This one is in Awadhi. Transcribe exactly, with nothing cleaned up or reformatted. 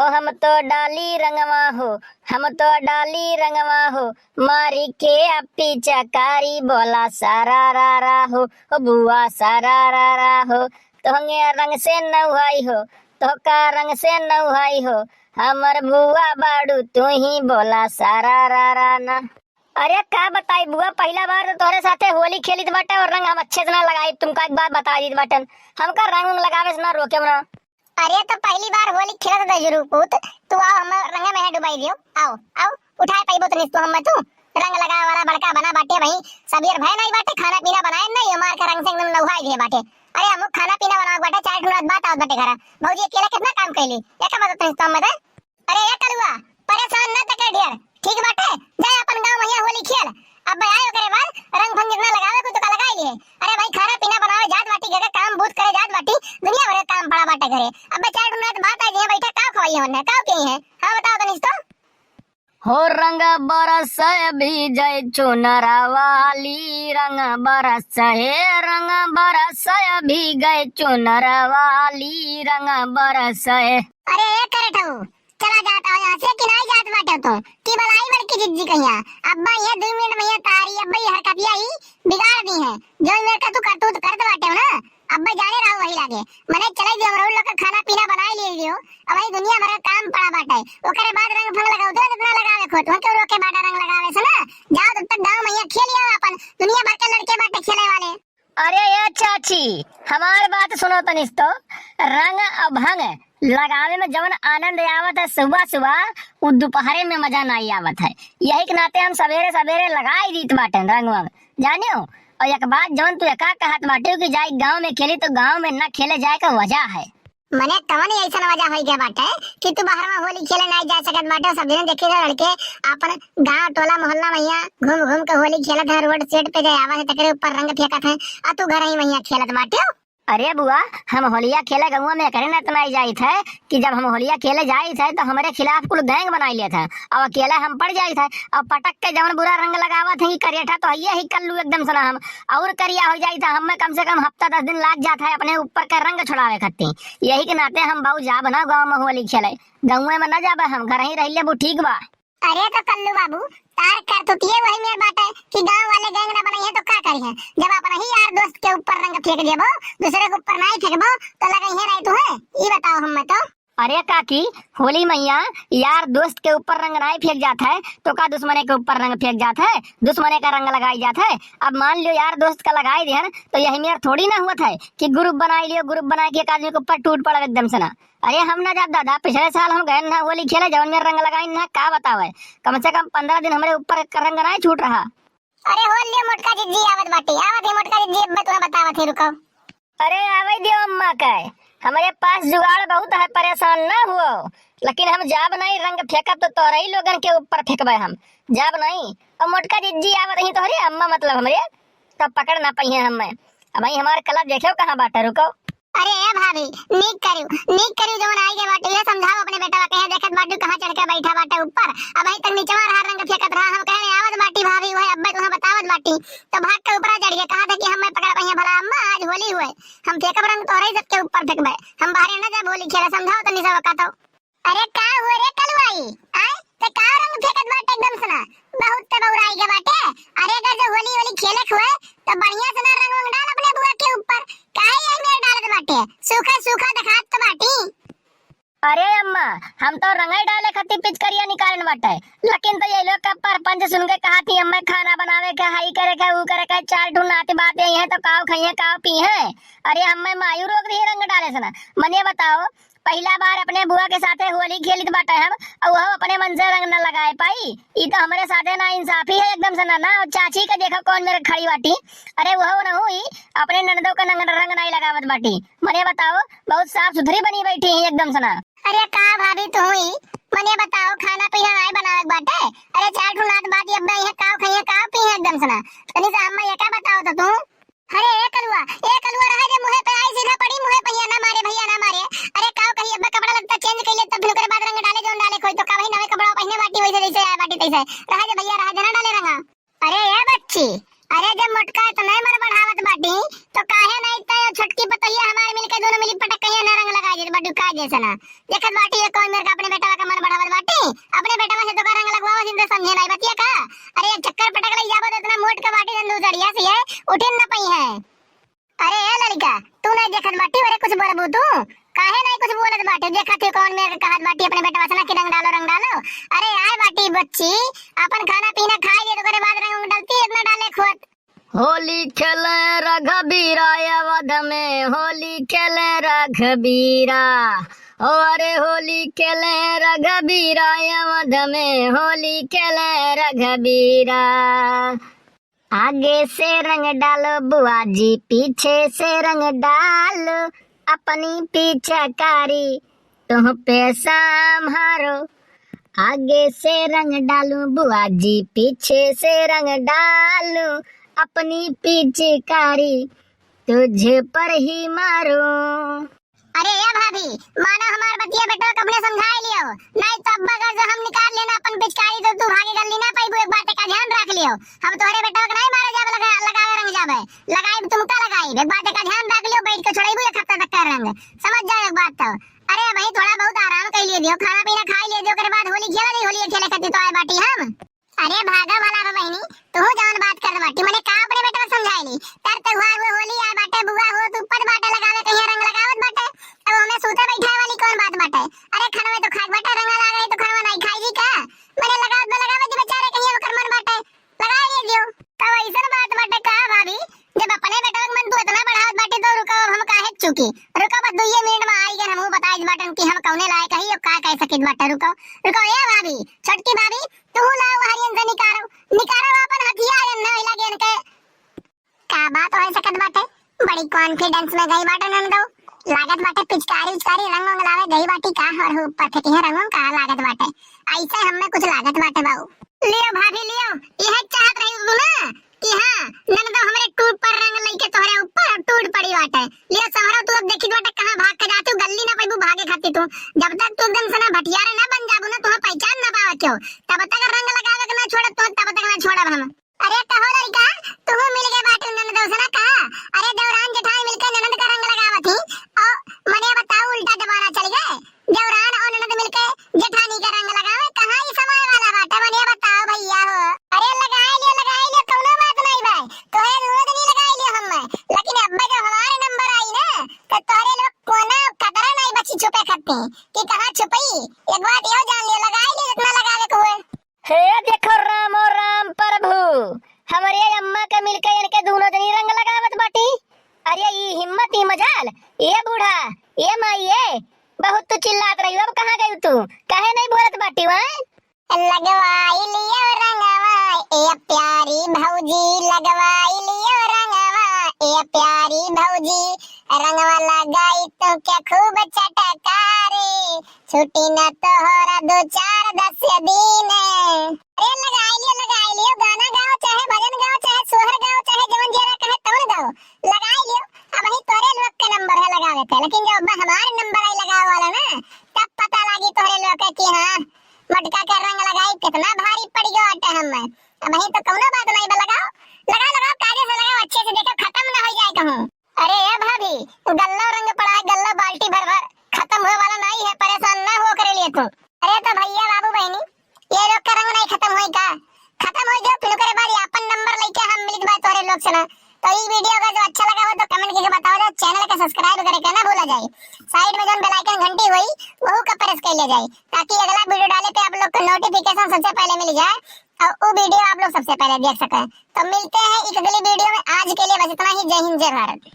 ओ हम तो डाली रंगवा हो, हम तो डाली रंगवा हो, मारी के अब पिचकारी बोला सारा रा रा हो, ओ बुआ सारा रा रा हो। तोहंगे रंग से नौहाई हो, तोहका रंग से नौहाई हो, हमर बुआ बाड़ू तू ही बोला सारा रा रा ना। अरे का बताई बुआ, पहिला बार तो तोहरे साथे होली खेलित बाटे और रंग हम अच्छे से ना लगाई। तुमका एक बात बता दीत बाटन, हमका रंग उंग लगावे से ना रोके ना। अरे तो पहली बार होली खेलत दजरू पूत, तू आओ हम रंग में डुबाई दियो। आओ, आओ, उठाए पाइबो तनिस तू हम तू। रंग लगावे वाला बड़का बना बाटे भाई, सबियर भय नहीं बाटे, खाना पीना बनाए नहीं, ये मार के रंग से एकदम नौहाई दिए बाटे। अरे हमू खाना पीना बनावे बाटे, चार ठो रात बात आवत बाटे घरा। भौजी अकेला कितना काम कैली, एका बात तनिस तू हम दे। अरे ए कलुआ, परेशान न त कर ढेर, ठीक बाटे? जा अपन गाँव महिया होली खेल। अब भाई आए ओकरे बाद रंग फंग जितना लगावे को तो का लगाई लिए। अरे भाई खाना पीना बनावे जात बाटी, घर के काम बूत करे जात बाटी, दुनिया भर के काम पड़ा बाटे घरे। अब भाई चार ठो रात बात आई जे बैठा का खवाई है उन्हें, का कही है? हाँ बताओ तनिस तो। हो रंग बरस भीजै चुनर वाली, रंग बरस हे, रंग बरस भीजै चुनर वाली, रंग बरस हे। अरे ए करे ठऊ, चला जात आओ यहाँ से कि नहीं जात बाटे तू? कि बलाई बड़की जिज्जी कहिया? अब्बा ये दो मिनट में ये तारी, अब्बा ये हरकतिया ही बिगाड़ दी है। जो मेरे का तू करतूत करत बाटे हो ना, अब्बा जाने रहो वही लागे। मने चले दियो, हम लोग का खाना पीना बनाए लिए लियो। अब वही दुनिया भर का काम पड़ा बाटे। ओकरे बाद रंग फंग लगाओ, तो जितना लगावे खो, तुम क्यों रोके बाटा रंग लगावे से ना? जाओ तब तक गाँव में ये खेल लियो अपन, दुनिया भर के लड़के बाटे खेले वाले। अरे ए चाची, हमार बात सुनो तनिस तो। रंग और भंग लगावे में जवन आनंद आवत है सुबह सुबह, उ दोपहरे में मजा नहीं आवत है। यही के नाते हम सवेरे सवेरे लगाई दीत बाटे रंग वंग, जानियो। और एक बात जवन तू एका कहत बाटे कि जाई गाँव में खेली, तो गाँव में ना खेले जाए का वजह है। मने कवन ऐसन वजह होई गया बाटे कि तू बाहर में होली खेले नहीं जा सकत बाटे? सब दिन देखी लड़के अपन गाँव टोला मोहल्ला में यहाँ घूम घूम के होली खेलत है, रोड सेट पे जाए आवा है, तकरे ऊपर रंग फेंकत है, आ तू घर ही में यहाँ खेलत बाटे हो। अरे बुआ, हम होलिया खेले गौवा में एकरे नाते नहीं जाइत है कि जब हम होलिया खेले जाइत है तो हमरे खिलाफ कुल गैंग बनाई लेत है, अब अकेले हम पड़ जाइत है, अब पटक के जवन बुरा रंग लगावत है कि करियठा तो हइये ही कल्लू एकदम से ना हम, और करिया हो जाइत है। हमें कम से कम हफ्ता दस दिन लाग जात है अपने ऊपर का रंग छुड़ावे खातिर। यही के नाते हम बाऊ जाब ना गाँव में होली खेले, गौवे में ना जाबे हम, घर ही रह लेबू, ठीक बा। अरे तो कल्लू बाबू, तार करतूतिये वही मेर बाटे कि गाँव वाले गैंग ना बनाई है तो का करी है? जब अपना ही यार दोस्त के ऊपर रंग फेंक देबो, दूसरे के ऊपर नहीं फेंकबो, तो लगई है नहीं तू है? ई बताओ हमें तो। अरे काकी, होली मैया यार दोस्त के ऊपर रंग नहीं फेंक जात है तो का दुश्मने के ऊपर रंग फेंक जात है? दुश्मने का रंग लगाई जात है। अब मान लियो यार दोस्त का लगाई दिहन तो यही मेर थोड़ी ना हुआ था कि ग्रुप बनाई लियो, ग्रुप बनाई के एक आदमी के ऊपर टूट पड़ा एकदम से ना। अरे हम ना जाब दादा, पिछले साल हम गए ना होली खेले, जवन मेर रंग लगाई ना, का बतावे, कम से कम पन्द्रह दिन हमरे ऊपर का रंग ना छूट रहा। अरे होल लियो मोटका जिज्जी आवत बाटी, आवत ही मोटका जिज्जी, अब मैं तुम्हें बतावत ही, रुको। अरे आवे दियो अम्मा के, हमरे पास जुगाड़ बहुत है, परेशान ना हुओ, लेकिन हम जाब नहीं, रंग फेंकब तो तोरे ही लोगन के ऊपर फेंकबे हम, जाब नहीं। और मोटका जिज्जी आवत ही तोहरे अम्मा, मतलब हमरे, तब पकड़ ना पाई है हमें। अब भाई हमार कला देखो कहाँ बाटे, रुको। अरे ए भाभी, नीक करियो, नीक करियो, जवन आई गए बाटे, ये समझाओ अपने बेटवा के, यहाँ देखत बाटू कहाँ चढ़ के बैठा बाटे ऊपर। अब अभी तक नीचवा रहा, रंग फेंकत रहा, हम कहे आवत बाटी भाभी, वह अब्बे तुम्हें बतावत बाटी, तो भाग के ऊपर चढ़ के कहा था कि हमें पकड़ पाइए भला अम्मा, आज होली हुए, हम फेंकब रंग तोहरे ही सबके ऊपर फेंकबे, हम बाहरे न जाब होली खेले, समझाओ तनी सब का तो। अरे का हुए रे कलुआई, आय ते का रंग फेंकत बाटे एकदम से ना, बहुत ते बौराई गए बाटे। अरे अगर जो होली होली खेले हुए तो बढ़िया से ना रंग वंग डाल अपने बुआ के ऊपर, काहे यही मेर डालत बाटे, सूखा सूखा दिखात तो बाटी। अरे अम्मा, हम तो रंगाई डाले खातिर पिचकरिया निकालन बाटे, लेकिन तो ये लोग का परपंच सुन के कहा थी, अम्मा खाना बनावे के, हाई करे के, ऊ करे के, चार ठो नाती बात यही है, तो काव खाइए, काव पी है। अरे अम्मा मायू रोक दी रंग डाले से ना। मने बताओ, पहिला बार अपने बुआ के साथे होली खेलित बाटे हम, और वो अपने मन से रंग न लगाए पाई। ई तो हमरे साथे ना इंसाफी है एकदम से ना, ना। और चाची का देखो कौन मेरे खड़ी बाटी। अरे वो ना हुई, अपने ननदों का रंग, रंग नहीं लगावत बाटी। मने बताओ, बहुत साफ सुथरी बनी बैठी है एकदम से ना। अरे का भाभी तू ही, मने बताओ, खाना पीना नहीं बनावे के बाटे? अरे चार ठो नात बात ये अब्बे ये काव खाइए, काव पी है एकदम से ना। तनी से अम्मा ये का बताओ तो तू? अरे ए कलुआ, ए कलुआ, रहा दे, मुँहे पे आई सीधा पड़ी, मुँहे पे, भैया ना मारे, भैया ना मारे। अरे काव कही, अब्बे कपड़ा लगता चेंज कर ले, तब फिर ओकरे बाद रंग डाले, जौन डाले कोई तो का वही नवे कपड़ा पहिने बाटी, वैसे जैसे आया बाटी तैसे। रहा दे भैया, रहा दे, ना डाले रंगा। अरे ए बच्ची, अरे जब मोटका इतना मन बढ़ावत बाटी, तो काहे ना इतना छोटकी पतोहिया हमारे मिलके दोनों मिली पटक कहिया ना रंग लगा दे बाटी, का जैसे ना। देखत बाटी ये कौन मेर का अपने बेटवा का मन बढ़ावत बाटी? अपने बेटवा से तो का रंग लगवावा, जिनसे समझे नाई बतिया का? अरे, एक चक्कर पटक ले जाबो तो इतना मोट का बाटी, जन दू जड़िया से है, उठिन न पइहैं। अरे ए लड़का, तू नाई देखत बाटी, अरे कुछ बोलबू तू? काहे नाई कुछ बोलत बाटी? देखत ही कौन मेर के कहत बाटी अपने बेटवा से ना कि रंग डालो, रंग डालो। अरे आए बाटी बच्ची, अपन खाना पीना खाई ले, तो ओकरे बाद रंग उंग डलती, इतना डाले खोत। होली खेले रघुबीरा अवध में, होली खेले रघुबीरा। ओ अरे होली खेले रघुबीरा अवध में, होली खेले रघुबीरा। आगे से रंग डालो बुआ जी, पीछे से रंग डालो, अपनी पिचकारी तुम पे संभारो। आगे से रंग डालूं बुआ जी, पीछे से रंग डालूं, अपनी पिचकारी तुझ पर ही मारूं। अरे ए भाभी, मानो हमार बतिया बेटवा के अपने समझाए लियो, नाई तो अब अगर जो हम निकाल लेना अपन पिचकारी तो तू भागे गल्ली ना पाइबू। एक बात का ध्यान रख लियो, हम तोहरे बेटवा के नाई मारे जाबे, लगा, लगावे रंग जाबे, लगाई तुमका लगाई। एक बात का ध्यान रख लियो, बैठ के छोड़ाइबू एक हफ्ता तक का रंग, समझ जाओ एक बात तो। अरे भाई थोड़ा बहुत आराम कर लिए दियो, खाना पीना खाई लिए दियो, ओकरे बाद होली खेला नहीं, होली खेले खातिर तो आए बाटी हम। अरे भागा भला बा बहिनी, तू जवन बात करत बाटी, मने का अपने बेटवा समझाइली? तर त्योहार हुए, होली आए बाटे, बुआ हो, तू पद बाटे लगावे, कहिया रंग लगावत बाटे, अब हमें सूते बैठाए वाली कौन बात बाटे? अरे खनवे तो खाए बाटे, रंग लाग रही तो खनवा नहीं खाई जी का? मने लगावत बा लगावे जी बेचारे, कहिया ओकर मन बाटे, लगा लिए दियो। तब ऐसन बात बाटे का भाभी, जब अपने बेटवा के मन तू इतना बढ़ावत बाटे तो रुको, अब हम काहे चूकी? रुको बस दुइये मिनट में आई गन, हमहू बताई बाटन कि हम कौने लायक हई, अब का कह सकित बाटे, रुको, रुको ए भाभी, छोटकी भाभी, तू लाओ हरियन से निकारो, निकारो अपन हथियार, न हिला गेन के। का बात हो सकत बाटे? बड़ी confidence में गई बाटे नंदो। लागत बाटे पिचकारी उचकारी रंग उंग लावे गई बाटी का, और ऊपर फेंकी है रंग उंग का लागत बाटे। ऐसे हमें कुछ लागत बाटे बाऊ। लियो भाभी लियो, यह चाहत रही तू ना कि हाँ, नंदो हमरे टूट पर रंग लेके तोहरे ऊपर टूट पड़ी बाटे। लियो संवरो तू अब देखी बाटे कहाँ भाग के जाती हूँ, गल्ली ना पैबू भागे खाती तू। जब तक तू एकदम से ना भटियारे ना बन जाबू ना, तुहां पहचान ना पावे क्यों, तब तक रंग लगावे के ना छोड़े तू, तब तक ना छोड़ब हम। अरे कहो लड़का, तू मिल गए बाटू ननद से ना कहा। अरे देवरान जेठाई मिलके ननद का रंग लगावत ही। ओ मने बताओ, उल्टा जमाना चल गए। देवरान और ननद मिलके जेठानी का रंग लगावे, कहाँ ई समय वाला बाटे? मने बताओ भैया हो। अरे लगाए लियो, लगाए लियो, कौनो बात नहीं भाई। तोहे रोज नहीं लगाए लियो हम, लेकिन अब जब हमारे नंबर आई ना, तो तोहरे लोग कोनो खतरा नहीं बची छुपे खातिर कि कहाँ छुपई। एक बात यो जान लियो, लगाए लियो जितना लगावे के हुए। हे देखो रामो राम प्रभु, हमरे अम्मा के मिलके इनके दूनो जनी रंग लगावत बाटी। अरे ई हिम्मत, ई मजाल, ए बूढ़ा, ए माई, ए बहुत तू चिल्लात रही, अब कहाँ गई तू? काहे नहीं बोलत बाटी वहाँ? लगवाई लियो रंगवा ए प्यारी भौजी, लगवाई लियो रंगवा ए प्यारी भौजी, रंगवा लगाई तो क्या खूब चटकारे, छुट्टी न तोहरा दो चार दस दिन। अरे लगाई लियो, लगाई लियो, गाना गाओ चाहे भजन गाओ चाहे सोहर गाओ चाहे जवन जेरा कहे तवन गाओ, लगाई लियो। अब ही तोरे लोग के नंबर है लगावे के, लेकिन जब हमारे नंबर आई लगावे वाला ना, तब पता लागी तोरे लोग के कि हाँ, मटका के रंग लगाई कितना भारी पड़ गयो आटे हम। अब ही तो कौनो बात नहीं बा, लगाओ, लगाओ, लगाओ, कायदे से लगाओ, अच्छे से देखो खत्म ना हो जाए कहूँ। अरे ए भाभी, गल्ला रंग पड़ा है, गल्ला बाल्टी भर भर, खत्म होए वाला नहीं है, परेशान ना हो करे लिए तू। अरे तो भैया बाबू बहनी, ये लोग का रंग नहीं खत्म होई का? खत्म हो जाओ, फिर ओकरे बाद ये अपन नंबर लेके हम मिलित बा तोरे लोग से ना। तो ई वीडियो का जो अच्छा लगा हो तो कमेंट करके बताओ जाओ, चैनल का सब्सक्राइब करे के ना भूला जाए। साइड में जौन बेल आइकन घंटी होई, वहू का प्रेस कर लिया जाए, ताकि अगला वीडियो डाले पे आप लोग को नोटिफिकेशन सबसे पहले मिल जाए और वो वीडियो आप लोग सबसे पहले देख सकें। तो मिलते हैं एक अगली वीडियो में, आज के लिए बस इतना ही। जय हिंद, जय भारत।